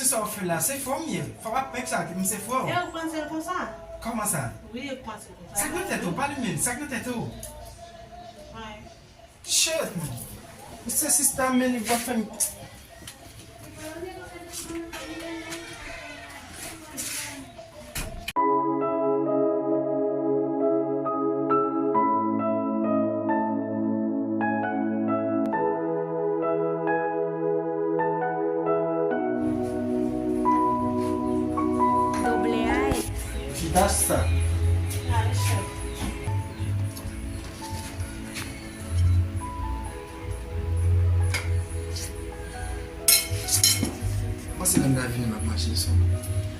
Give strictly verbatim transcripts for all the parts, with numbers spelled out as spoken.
Sa w fè la, se fò m ye. Fò w ap pèk sa, m se fò. E ou panse l konsa? Kòman sa? Wi, ou panse l konsa. Sa k nan tèt ou? Pale menm, sa k nan tèt ou? Wi. Shit, man. Mesye, sista, men, li va fè m. Doble ay. Chita sa. Mwen se lè m ta vini m ap mache sou.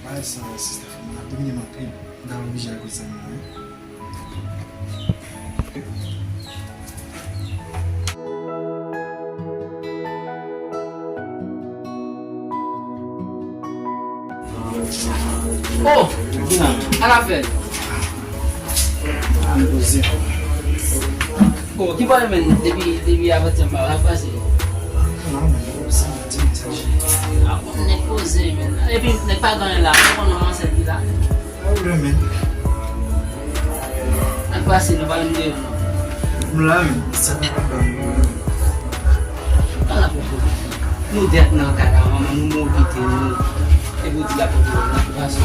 Bagay sa, sista fè m ap domine m anpil. M ta oblije al kot zanmi mwen. Oh! Ala fè. Oh, ki bò menm depi, depi avantyè m pa la pase. Ah, bon, nèg poze, men. Epi, nèg pa gen anyen la. Ou konn nan ansèt li la. Ah, wi, men. Al pase, nou pa menm deyò, non. M la, men. Sa pa pwoblèm. Pa la pwoblèm. Nou dèt nan kay la, manman, nou mobite, nou. E pou di la pwoblèm, nou pase.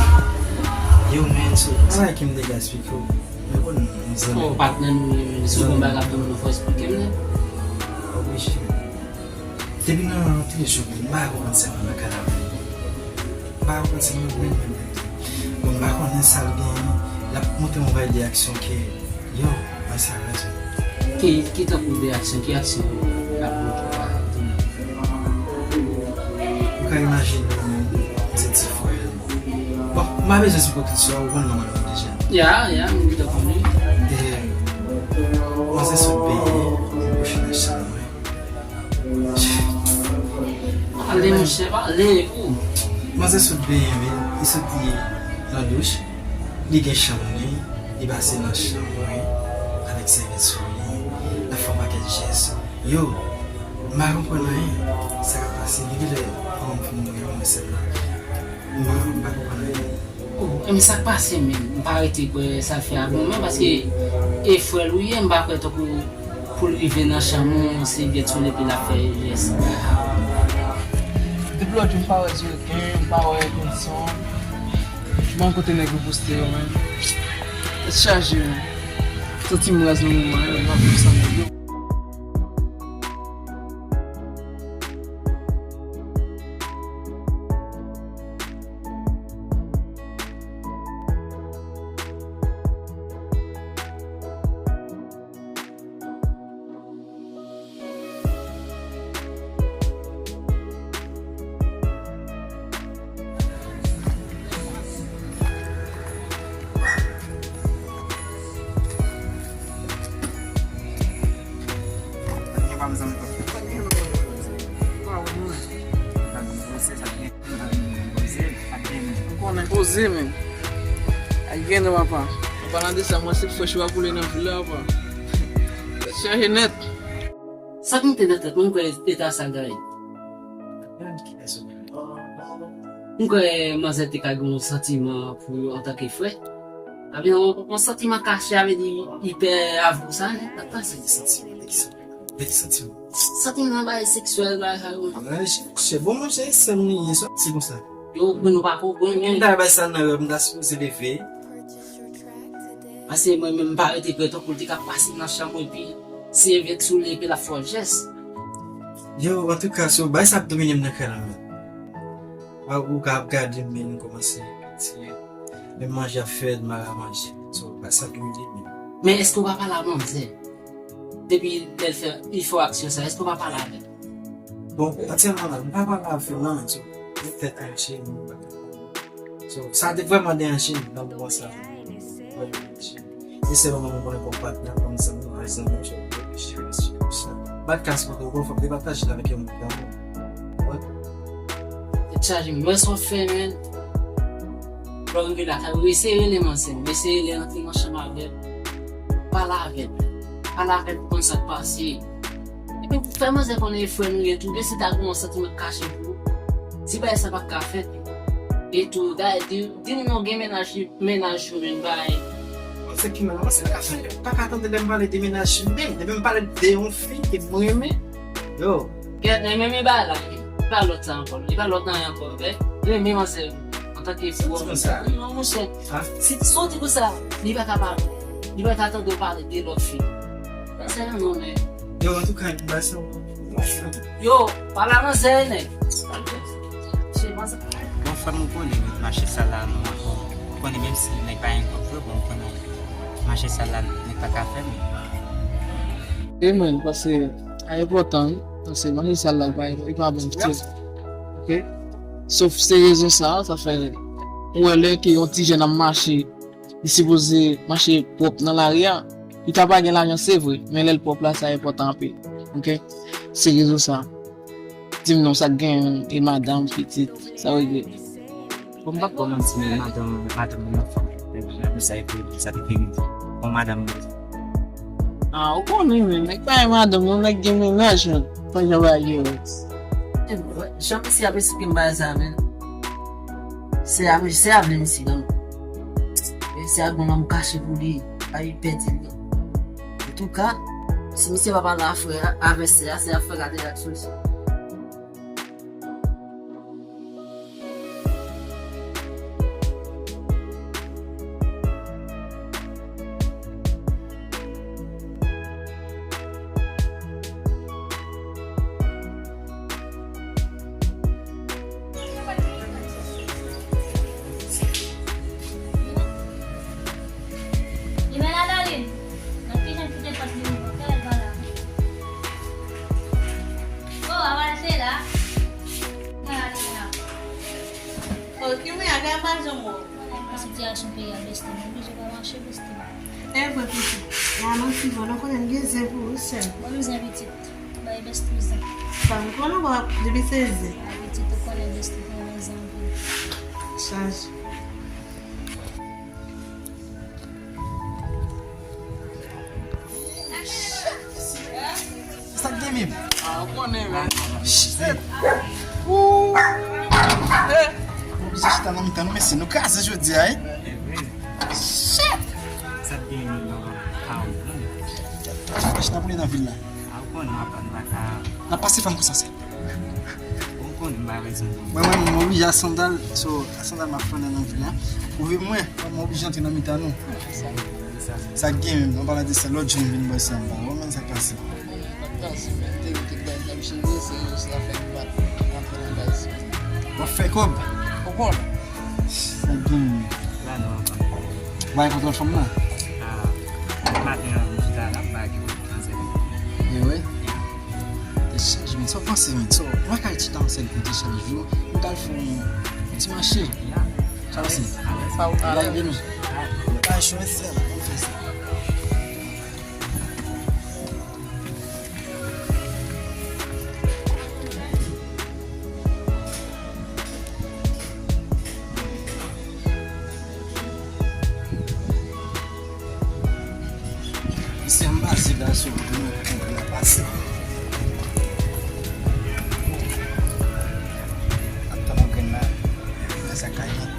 Yo, men, so, sa ki m te ka eksplike w. Mwen konn nou zanmi. Oh, patnè nou ye, men. Si w gon bagay ap tande nou, fò eksplike m, non. Oblije. Depi nan televizyon, m pa konprann sèlman nan kay la. M pa konprann sèlman menm, menm, menm. Bon, m pa konnen sa l genyen. L ap montre yon bagay de aksyon ke, yo, mwen sa rezon. Ki, ki tankou de aksyon, ki aksyon l ap montre w la, tounen? Ou ka imajine w menm, se ti frè l. Bon, m pa bezwen sipòte sou a, ou konn manman l deja. Ya, ya, m gentan konnen. E, manzè sot benyen, li kouche nan chanm mwen. Ale, monchè, pale, ou. Manzè sot benyen, men li soti nan douch, li gen chanm li, li pase nan chanm mwen, avèk sèvyèt sou li, l ap fè yon pakèt jès. Yo, m pa konprann anyen, sa k ap pase, depi lè manman m fin mouri, mwen sèl la. M pa, m pa konprann anyen. Oh, e men sa k pase menm? M pa rete kwè sa l fè a bon menm, paske e frè l ou ye, m pa kwè tankou pou l rive nan chanm ou, se vyèt sou l epi l ap fè jès. Depi lòt jou m pa wè Zilken, m pa wè Edmondson. M pa konn kote nèg yo poste yo menm. Tèt chaje menm. Santi m raz nan moman an, m ap viv san nèg yo. Ou konnen poze, men. Ak gen nan papa. An palan de sa, mwen se frèch w ap woule nan vil la, papa. Tèt chaje nèt. Sa k monte nan tèt mwen, m kwè eta sa gaye. M kwè manzè te ka gen yon santiman pou ou antanke frè. Sa vle di yon, yon santiman kache, sa vle di li pè avè w sa, sa k pase? Santiman, de ki santiman? De ki santiman? Santiman bagay seksyèl, bagay sa yo. Mwen, se bon, mwen se sè m li ye, sòti konsa. Yo, men nou pa konprann, men. M ta bay sa nan rèv, m ta sipoze leve. Pase mwen menm, m pa rete kwè tankou l te ka pase nan chanm mwen, epi se vyèt sou li, epi l ap fè w jès. Yo, antouka, so, bagay sa ap domine m nan kay la, men. Ou ka ap gade m, men m kòmanse piti. Menm manje ap fèt, m pa ka manje. So, bagay sa domine m. Men èske w pa pale a manzè? Depi lè l fè, li fè w aksyon sa, èske w pa pale avè l? Bon, aktyèlman la, m pa pale avè l non, men so, li fèt an Chin. So, sa te vrèman deranje m nan moman sa. Vrèman deranje m. E sèlman mwen konnen kòm patnè, kòm zanmi, kòm zanmi, so, mwen reflechi, mwen reflechi konsa. Bat kas mwen, fòk te pataje l avèk yon moun ki renmen mwen. Tèt chaje, mwen sa w fè, men. Lè w rive lakay ou, eseye rele manzè, eseye rele rantre nan chanm avè l. Pale avè l. Pale avè l pou konn sa k pase. Epi fè manzè konnen e frè nou ye tou, de si ta gen yon santiman k kache pou ou. Ti bagay sa pa ka fèt. E tou, dayè, di, di m non gen mennaj, mennaj ou menm bay. Se ki mennaj, se pa ka fè, pa ka tande lè m pale de mennaj menm, depi m pale de yon fi ke mwen renmen. Yo. Gade, men, men, men bagay la, li pa lòt sa ankò, li pa lòt nan ankò, men, men, men, manzè, antanke fi, wè, konsa. Non, monchè. Si, si w di konsa, li pa ka pale, li pa ka tande w pale de lòt fi. Sa se non, men. Yo, antouka, m ba sa w. Yo, pale a manzè, nèg. Bon, frè m, ou konnen, mache sa la, nou, ou konnen, menm si nèg pa gen kòb vre, bon, ou konnen, mache sa la, nèg pa ka fè, men. E mwen, paske, a enpòtan, wi, paske mache sa la, pa, e pa bon, tou. Oke? Sof se rezon sa, sa fè, ou wè lè ke yon ti jèn ap mache, li sipoze mache pwòp nan lari a. Li ka pa gen lajan, se vre, men lè l pwòp la, sa enpòtan anpil. Oke? Se rezon sa. Di m non, sa k gen e madanm, pitit, sa w regle? Bon, m pa t twò manti, men madanm, madanm mwen nan fanm. Apre sa, epi sa te fini. Bon, madanm mwen. Ah, ou konnen, men, nèg pa gen madanm, non, nèg gen mennaj, men. Fò jan bagay yo. Jan misye ap esplike m bagay sa, men. Se a, se avni misye, non. E se a bon, m kache pou li, pa li pèdi li. Antouka, si misye pa pale a frè a, avè sè a, sè a fè gade reyaksyon misye. Li men la, Darline. Nan kijan ki te pòt li ouvè, kè l pa la. Oh, avanse la. Mwen ale la. Oh, ki mwen a gen pa janm wè w. Sitiyasyon peyi a, bestie, m oblije pa mache, bestie. E vre, pitit. Nan manti vòlò, konnen m gen zen pou ou, sè m. Ban m zen, pitit. Bay bestie zen. Sa m konnen w ap depi se zen. Pitit, ou konnen bestie pa renmen zen anpil. Chaj. Sa k gen menm? Ah, ou konnen, men. Shit. Ooh. Eh. Nou oblije chita nan mitan nou, mesye. Nou kraze jodi a, wi. Shit. Sa k gen menm, non? Ah, ou konnen. Chita pou li nan vil la. Ah, ou konnen, papa, nou pa ka. N ap pase fanm konsa, sè. Ou konnen m pa bezwen. Mwen, mwen, mwen oblije a sandal, so, a sandal m ap flannen nan vil la. Ou vin mwen, mwen oblije antre nan mitan nou. Sa k gen menm, an palan de sa, lòt jou m vin bò sa, m pa wè menm sa k pase. W ap fè kòb? Ou konnen. Sa k gen menm. La non, anfan. Ou pa gen kontwòl fanm nan? Ah, maten an, m chita la, m pa gen kontwòl fanm nan. E wi? Te chanje, men sa w panse, men sa w pa ka chita yon sèl kote chak jou. Nou t al fè yon ti mache. Sa w panse? Sa w pa lage nou. Pa cho, men se sa, nou fè sa. Misye anba zye gason, mwen konn grenn nan pase. Ap tann yon grenn nan, nan sa kay lan.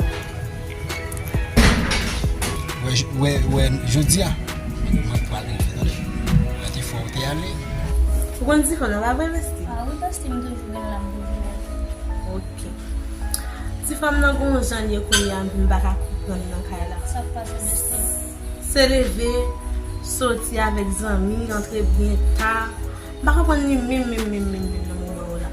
Wè, wè, wè, jodi a, mwen pral rive, tande. Mwen te fè w te ale. Ou konn di fò nan pa vre, Bestie? Ah wi, Bestie, m toujou gen la, m toujou la. Ok. Ti fanm nan gon jan l ye kounye a, m pa ka konprann nan kay la. Sa k pase, Bestie? Se leve, soti avèk zanmi, antre byen ta. M pa konprann li menm, menm, menm, menm, menm nan moman yo la.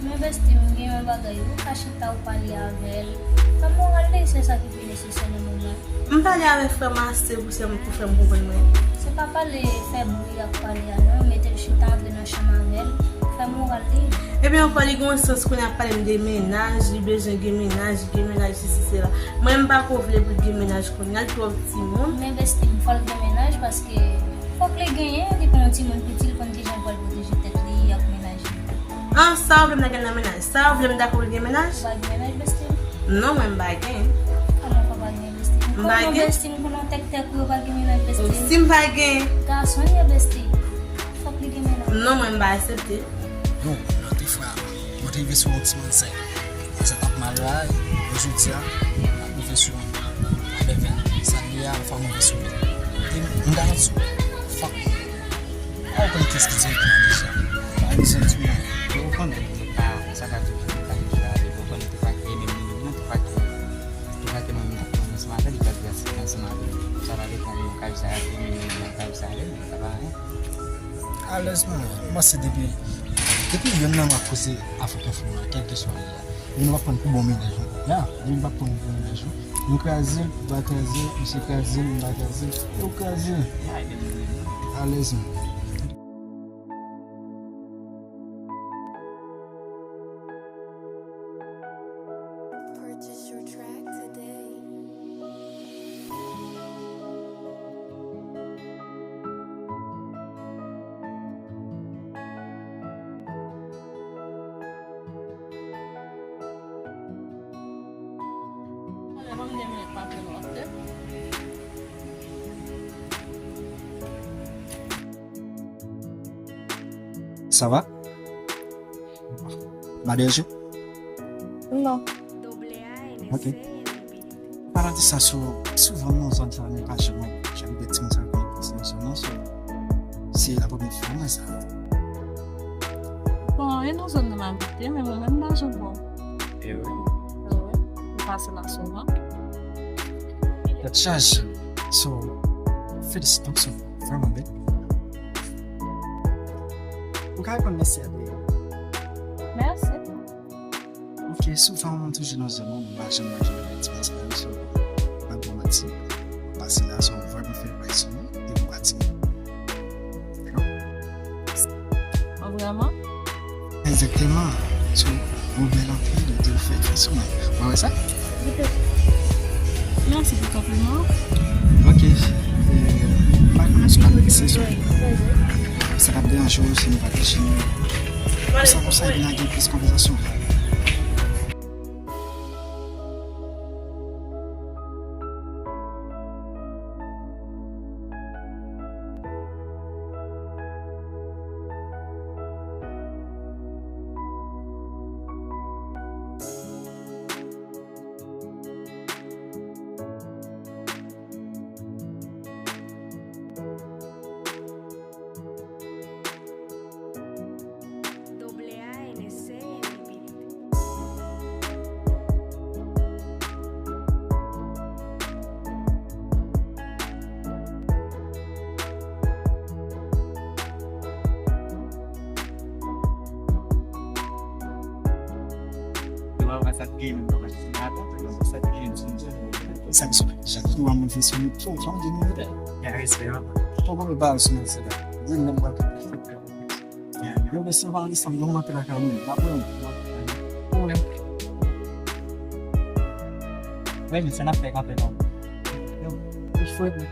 Men Bestie, m gen yon bagay, ou ka chita, ou pale avè l. Fè moral li, se sa ki pi nesesè nan moman. M pale avè frè m ase pou sè m, pou fè m konprann mwen. Se pa pale, fè bri ak pale a non, mete l chita, antre nan chanm avè l, fè moral li. Ebyen ankò li gen yon sans kounye a ap pale m de mennaj, li bezwen gen mennaj, li gen mennaj, sesi sela. Mwen m pa ko vle pou l gen mennaj kounye a, l twò timoun. Men Bestie m, fò l gen mennaj paske fòk li genyen, li pa yon timoun piti, l konn kijan pou l pwoteje tèt li ak mennaj li. An, sa w vle m ta gen nan mennaj? Sa w vle m dakò pou l gen mennaj? Ou pa gen mennaj, Bestie? Non, mwen m pa gen. Kòman w pa gen, Bestie? M pa gen. Kòman Bestie m konnen tèk tèk ou yo pa gen mennaj, Bestie? Si m pa gen. Gason l ye, Bestie. Fòk li gen mennaj. Non, mwen m pa aksepte. Bon, mwen te fwa, mwen te rive sou yon ti manzè. Sa t ap mal la, e jodi a, l ap move sou mwen. Avè ven, sa l ye a, l fè move sou mwen. E m, m garanti w, fòk, a, ou konn kiyès ki direktè a deja. Pa bezwen di mwen. Yo, ou konnen, m te pa, sa ka di, m te pa gen ale, ou konnen, m te pa gen menm li menm, non, m te pa gen, m te pa gen mwen menm, mwen menm ansanm avè l, li pa di a se ansanm avè l. Sa pa depann de yon kay sa, de menm yon kay sa, de menm, sa pa anyen. Alèz mwen, m panse depi, depi yonn nan mwen ap poze avèk yon fanm la, kèlkeswa li ye a, li nou p ap pran pou bon mennaj, wi. Ya, li nou p ap pran pou bon mennaj, wi. Nou kraze l, ou pa kraze, misye kraze m, m pa kraze, e ou kraze. Alèz mwen. Purchase your track today. Sa va? M pa deranje w? Non. Ok. Palan de sa, so, souvan nan zòn sa, mwen pa janm, janm gen timoun sa konn pase nan zòn nan, so, se la premye fwa mwen sa. Bon, e nan zòn nan m abite, men mwen menm m pa janm bon. E wi. E wi. M pase la souvan. Tèt chaje. So, felisitasyon, vrèman bèl. Ou ka reponn mèsi a de. Mèsi. Ok, souvan mwen toujou nan zòn nan, mwen pa janm manje nan ti plas pa yo, so, pa bon manti. Mwen pase la, so, mwen vrèman fè bay sou mwen, e mwen pati. An vrèman? Egzakteman. So, ou bèl anpil, ou te fè fè sou mwen. Ou pa wè sa? Mèsi pou konpliman. Ok. E, m pa konnen si w ap apresye sa. Sa p ap deranje w si nou pa touche nou. Konsa, konsa, epi n a gen plis konvèsasyon. Doble A N S C N P. Sa ki sou, jan ki w a move sou nou, fò, fò m di nou, fò m ba sou nou, se la. Wi, menm pa. Yo, men se pa ansanm, nou manke lakay nou. N ap wè nou. Pwoblèm. Wi, men se n ap fè kanpe non. Yo, yo, frè, frè.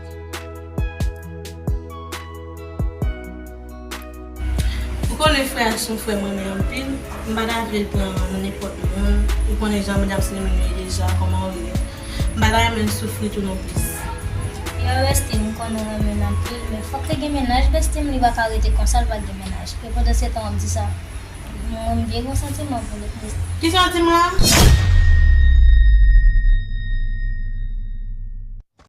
Ou konnen frè a se yon frè m renmen anpil. M pa ta vle l pran nan nenpòt moun. Ou konnen jan medam se renmen nou ye deja, kòman ou ye. M pa ta renmen l soufri tou non plis. Yo, Bestie, m konnen w renmen l anpil, men fòk li gen mennaj, Bestie m, li pa ka rete konsa, l pa gen mennaj. E pandan se tan w ap di sa, mwen m byen gen yon santiman pou li, Bestie. Ki santiman?